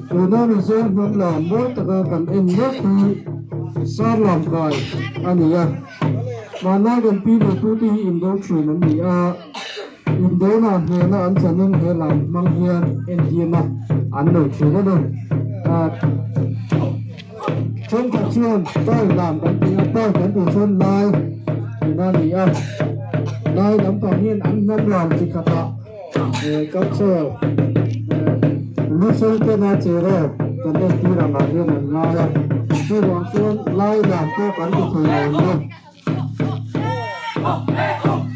Tuna Mizo hnam lam mawi taka kan en mek hi Sarlam kai a ni a. Hmanlai kan pi leh tute hi indo thin an ni a, indona hnena an chanin he lam hmang hian entirna an nei thin a ni. Thenkhat chuan tai lam kan ti a, tai kan tih chuan lai tihna a ni a, lai lampang hian an hnam lam chi khatah culture lusei tena cheraw kan entir angah hian an ngai a, chuvang chuan lai lam pawh kan ti thei lo ang e.